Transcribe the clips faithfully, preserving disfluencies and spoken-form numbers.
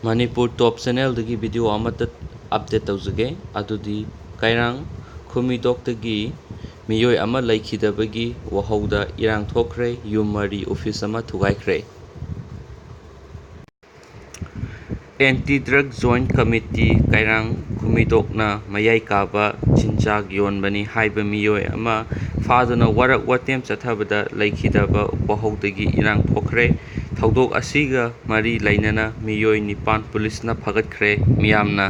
ꯃꯅꯤꯄꯨꯔ ꯇꯣꯞ ꯆꯦꯅꯦꯜꯗꯒꯤ video ꯑꯃꯠꯇ update ꯇꯧꯖꯒꯦ꯫ ꯑꯗꯨꯗꯤ ꯀꯩꯔꯥꯡ ꯈꯨꯃꯤꯗꯣꯛꯇꯒꯤ ꯃꯤꯑꯣꯏ ꯑꯃ ꯂꯩꯈꯤꯗꯕꯒꯤ ꯋꯥꯍꯧꯗ ꯏꯔꯥꯡ ꯊꯣꯛꯈ꯭ꯔꯦ, ꯌꯨꯝ ꯃꯔꯤ, ꯑꯣꯐꯤꯁ ꯑꯃ ꯊꯨꯒꯥꯏꯈ꯭ꯔꯦ꯫ ꯑꯦꯟꯇꯤ ꯗ꯭ꯔꯒ ꯖꯣꯏꯟꯠ ꯀꯃꯤꯇꯤ ꯀꯩꯔꯥꯡ ꯈꯨꯃꯤꯗꯣꯛꯅ ꯃꯌꯥꯏ ꯀꯥꯕ ꯆꯤꯟꯖꯥꯛ ꯌꯣꯟꯕꯅꯤ ꯍꯥꯏꯕ ꯃꯤꯑꯣꯏ ꯑꯃ ꯐꯥꯗꯨꯅ ꯋꯥꯔꯛ ꯋꯥꯇꯦꯝ ꯆꯠꯊꯕꯗ ꯂꯩꯈꯤꯗꯕ ꯋꯥꯍꯧꯗꯒꯤ ꯏꯔꯥꯡ ꯊꯣꯛꯈ꯭ꯔꯦ꯫ ꯊꯧꯗꯣꯛ ꯑꯁꯤꯒ ꯃꯔꯤ ꯂꯩꯅꯅ ꯃꯤꯑꯣꯏ ꯅꯤꯄꯥꯟ ꯄꯨꯂꯤꯁꯅ ꯐꯥꯒꯠꯈ꯭ꯔꯦ꯫ ꯃꯤꯌꯥꯝꯅ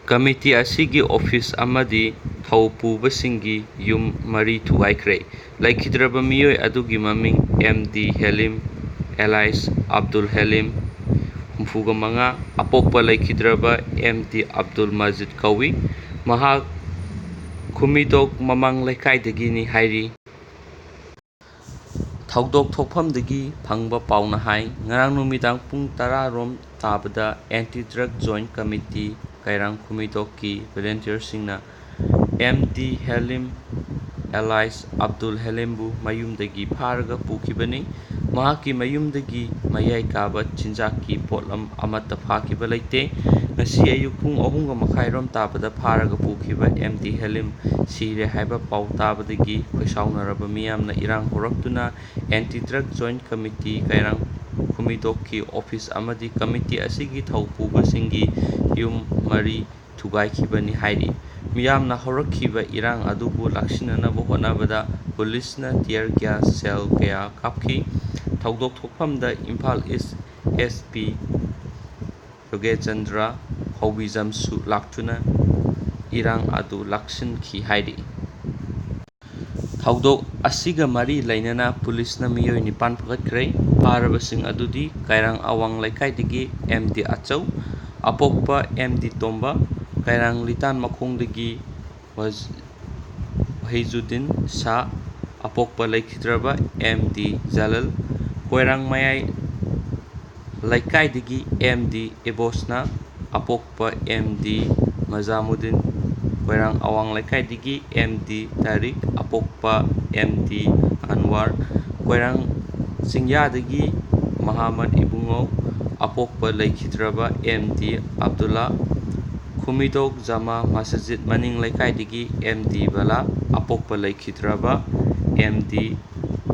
ꯀꯃꯤꯇꯤ ꯑꯁꯤꯒꯤ ꯑꯣꯐꯤꯁ ꯑꯃꯗꯤ ꯊꯧ ꯄꯨꯕꯁꯤꯡꯒꯤ ꯌꯨꯝ ꯃꯔꯤ ꯊꯨꯒꯥꯏꯈ꯭ꯔꯦ꯫ ꯂꯩꯈꯤꯗ꯭ꯔꯕ ꯃꯤꯑꯣꯏ ꯑꯗꯨꯒꯤ ꯃꯃꯤꯡ M D Helim, alias Abdul ꯍꯦꯂꯤꯝ, ꯍꯨꯝꯐꯨꯒ ꯃꯉꯥ, ꯑꯄꯣꯛꯄ ꯂꯩꯈꯤꯗ꯭ꯔꯕ ꯑꯦꯝ ꯗꯤ ꯑꯕꯗꯨꯜ ꯃꯖꯤꯗ ꯀꯧꯏ꯫ ꯃꯍꯥꯛ ꯈꯨꯃꯤꯗꯣꯛ ꯃꯃꯥꯡ ꯂꯩꯀꯥꯏꯗꯒꯤꯅꯤ ꯍꯥꯏꯔꯤ꯫ ꯊꯧꯗꯣꯛ ꯊꯣꯛꯐꯝꯗꯒꯤ ꯐꯪꯕ ꯄꯥꯎꯅ ꯍꯥꯏ, ꯉꯔꯥꯡ ꯅꯨꯃꯤꯗꯥꯡ ꯄꯨꯡ ꯇꯔꯥ ꯔꯣꯝ ꯇꯥꯕꯗ anti drug joint committee Keirang ꯈꯨꯃꯤꯗꯣꯛꯀꯤ ꯚꯣꯂꯨꯟꯇꯤꯌꯔꯁꯤꯡꯅ M D Helim, alias Abdul ꯍꯦꯂꯤꯝꯕꯨ ꯃꯌꯨꯝꯗꯒꯤ ꯐꯥꯔꯒ ꯄꯨꯈꯤꯕꯅꯤ꯫ ꯃꯍꯥꯛꯀꯤ ꯃꯌꯨꯝꯗꯒꯤ ꯃꯌꯥꯏ ꯀꯥꯕ ꯆꯤꯟꯖꯥꯛꯀꯤ ꯄꯣꯠꯂꯝ ꯑꯃꯠꯇ ꯐꯥꯈꯤꯕ ꯂꯩꯇꯦ꯫ ꯉꯁꯤ ꯑꯌꯨꯛ ꯄꯨꯡ ꯑꯍꯨꯝꯒ ꯃꯈꯥꯏ ꯔꯣꯝ ꯇꯥꯕꯗ ꯐꯥꯔꯒ ꯄꯨꯈꯤꯕ ꯑꯦꯝ ꯗꯤ ꯍꯦꯂꯤꯝ ꯁꯤꯔꯦ ꯍꯥꯏꯕ ꯄꯥꯎ ꯇꯥꯕꯗꯒꯤ ꯈꯣꯏꯁꯥꯎꯅꯔꯕ ꯃꯤꯌꯥꯝꯅ ꯏꯔꯥꯡ ꯍꯧꯔꯛꯇꯨꯅ anti drug joint committee Keirang ꯈꯨꯃꯤꯗꯣꯛꯀꯤ ꯑꯣꯐꯤꯁ ꯑꯃꯗꯤ ꯀꯃꯤꯇꯤ ꯑꯁꯤꯒꯤ ꯊꯧ ꯄꯨꯕꯁꯤꯡꯒꯤ ꯌꯨꯝ ꯃꯔꯤ ꯊꯨꯒꯥꯏꯈꯤꯕꯅꯤ ꯍꯥꯏꯔꯤ꯫ ꯃꯤꯌꯥꯝꯅ ꯍꯧꯔꯛꯈꯤꯕ ꯏꯔꯥꯡ ꯑꯗꯨꯕꯨ ꯂꯥꯛꯁꯤꯟꯅꯅꯕ ꯍꯣꯠꯅꯕꯗ ꯄꯨꯂꯤꯁꯅ tear gas shell ꯀꯌꯥ ꯀꯥꯞꯈꯤ꯫ ꯊꯧꯗꯣꯛ ꯊꯣꯛꯐꯝꯗ ꯏꯝꯐꯥꯜ ꯏꯁ ꯑꯦꯁ ꯄꯤ ꯌꯣꯒꯦꯆꯟꯗ꯭ꯔ ꯍꯧꯕꯤꯖꯝꯁꯨ ꯂꯥꯛꯇꯨꯅ ꯏꯔꯥꯡ ꯑꯗꯨ ꯂꯥꯛꯁꯤꯟꯈꯤ ꯍꯥꯏꯔꯤ꯫ ꯊꯧꯗꯣꯛ ꯑꯁꯤꯒ ꯃꯔꯤ ꯂꯩꯅꯅ ꯄꯨꯂꯤꯁꯅ ꯃꯤꯑꯣꯏ ꯅꯤꯄꯥꯟ ꯐꯒꯠꯈ꯭ꯔꯦ꯫ ꯐꯥꯔꯕꯁꯤꯡ ꯑꯗꯨꯗꯤ ꯀꯩꯔꯥꯡ ꯑꯋꯥꯡ ꯂꯩꯀꯥꯏꯗꯒꯤ ꯑꯦꯝ ꯗꯤ ꯑꯆꯧ, ꯑꯄꯣꯛꯄ ꯑꯦꯝ ꯗꯤ ꯇꯣꯝꯕ, ꯀꯩꯔꯥꯡ ꯂꯤꯇꯥꯟ ꯃꯈꯣꯡꯗꯒꯤ ꯋꯥꯖ-, ꯋꯥꯍꯤꯖꯨꯗꯤꯟ ꯁꯥ, ꯑꯄꯣꯛꯄ ꯂꯩꯈꯤꯗ꯭ꯔꯕ ꯑꯦꯝ ꯗꯤ ꯖꯂꯜ, ꯀꯣꯏꯔꯥꯡ ꯃꯌꯥꯏ ꯂꯩꯀꯥꯏꯗꯒꯤ ꯑꯦꯝ ꯗꯤ ꯏꯕꯣꯁꯅꯥ, ꯑꯄꯣꯛꯄ ꯑꯦꯝ ꯗꯤ ꯃꯖꯥꯃꯨꯗꯤꯟ, ꯀꯣꯏꯔꯥꯡ ꯑꯋꯥꯡ ꯂꯩꯀꯥꯏꯗꯒꯤ ꯑꯦꯝ ꯗꯤ ꯇꯥꯔꯤꯛ, ꯑꯄꯣꯛꯄ ꯑꯦꯝ ꯗꯤ ꯑꯟꯋꯥꯔ, ꯀꯣꯏꯔꯥꯡ ꯆꯤꯡꯌꯥꯗꯒꯤ ꯃꯍꯥꯃꯠ ꯏꯕꯨꯡꯉꯣ, ꯑꯄꯣꯛꯄ ꯂꯩꯈꯤꯗ꯭ꯔꯕ ꯑꯦꯝ ꯗꯤ ꯑꯕꯗꯨꯜꯂꯥ, ꯈꯨꯃꯤꯗꯣꯛ ꯖꯃꯥ ꯃꯁꯖꯤꯗ ꯃꯅꯤꯡ ꯂꯩꯀꯥꯏꯗꯒꯤ ꯑꯦꯝ ꯗꯤ ꯕꯂꯥ, ꯑꯄꯣꯛꯄ ꯂꯩꯈꯤꯗ꯭ꯔꯕ ꯑꯦꯝ ꯗꯤ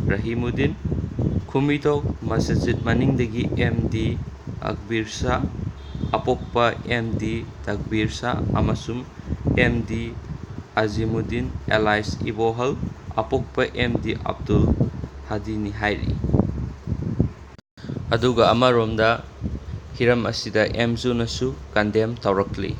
ꯔꯍꯤꯃꯨꯗꯤꯟ, ꯈꯨꯃꯤꯗꯣꯛ ꯃꯁꯖꯤꯗ ꯃꯅꯤꯡꯗꯒꯤ ꯑꯦꯝ ꯗꯤ ꯑꯛꯕꯤꯔ ꯁꯥ, ꯑꯄꯣꯛꯄ ꯑꯦꯝ ꯗꯤ ꯇꯛꯕꯤꯔ ꯁꯥ ꯑꯃꯁꯨꯡ M D Azimuddin alias Ibohal, ꯑꯄꯣꯛꯄ ꯑꯦꯝ ꯗꯤ ꯑꯕꯗꯨꯜ ꯍꯥꯗꯤꯅꯤ ꯍꯥꯏꯔꯤ꯫ ꯑꯗꯨꯒ ꯑꯃꯔꯣꯝꯗ ꯍꯤꯔꯝ ꯑꯁꯤꯗ ꯑꯦꯝ ꯖꯨꯅꯁꯨ condemn ꯇꯧꯔꯛꯂꯤ꯫